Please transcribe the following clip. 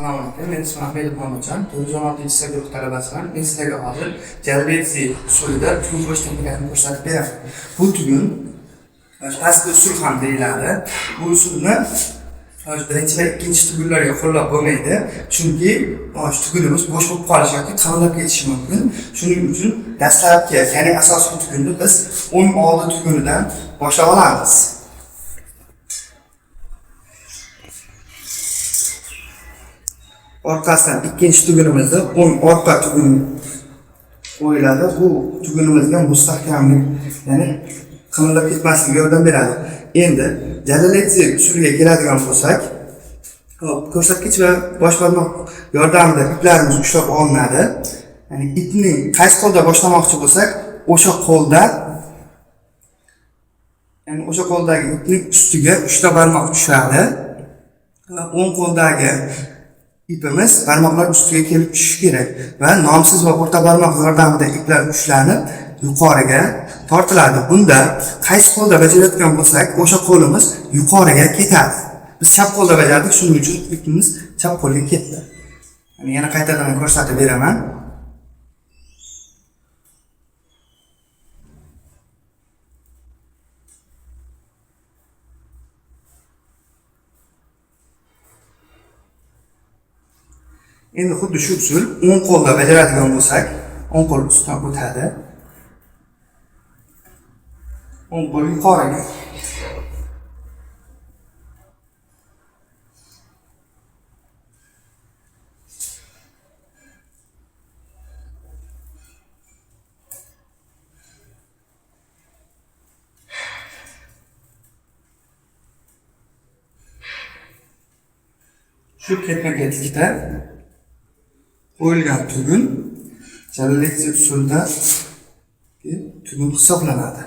Assalomu alaykum, men ismim Ahmedov Muhammadjon, 416 guruh talabasiman. Men sizlarga hozir Jalbetsi usulida tugun qo'yish texnikasini ko'rsatib beraman. Bu tugun pastki usul ham deyiladi. Bu usulni birinchi va ikkinchi tugunlarga qo'llab bo'lmaydi, chunki tugunimiz bo'sh bo'lib qolishi yoki qimirlab ketishi mumkin. Shuning uchun dastlabki, ya'ni asosiy tugunni biz o'ng oldi tugunidan boshlab olamiz. Orqasidan ikkinchi tugunimizni o'ng orqa tugun qo'yiladi. Bu tugunimizga mustahkamlik, ya'ni qimirlab ketmasligiga yordam beradi. Endi Jalilidze usuliga keladigan bo'lsak, hop, ko'rsatkich va bosh barmoq yordamida iplarimiz ushlab olinadi. Ya'ni ipni qaysi qo'lda boshlamoqchi bo'lsak, o'sha qo'lda, ya'ni o'sha qo'ldagi ipning ustiga 3 ta barmoq tushadi va o'ng qo'ldagi ipimiz barmoqlar ustiga kelib tushishi kerak va nomsiz va o'rta barmoq yordamida iplar ushlanib yuqoriga tortiladi. Bunda qaysi qo'lda bajarayotgan bo'lsak, o'sha qo'limiz yuqoriga ketadi. Biz chap qo'lda bajardik, shuning uchun ipimiz chap qo'lga ketdi. Yani yana qaytadan ko'rsatib beraman. Endi xuddi shu usul o'ng qo'lda bajaradigan bo'lsak, o'ng qo'l ustidan o'tadi. O'ng qo'l yuqoriga. Shu ketma-ketlikda qo'yilgan tugun Jalilidze usulida tugun hisoblanadi.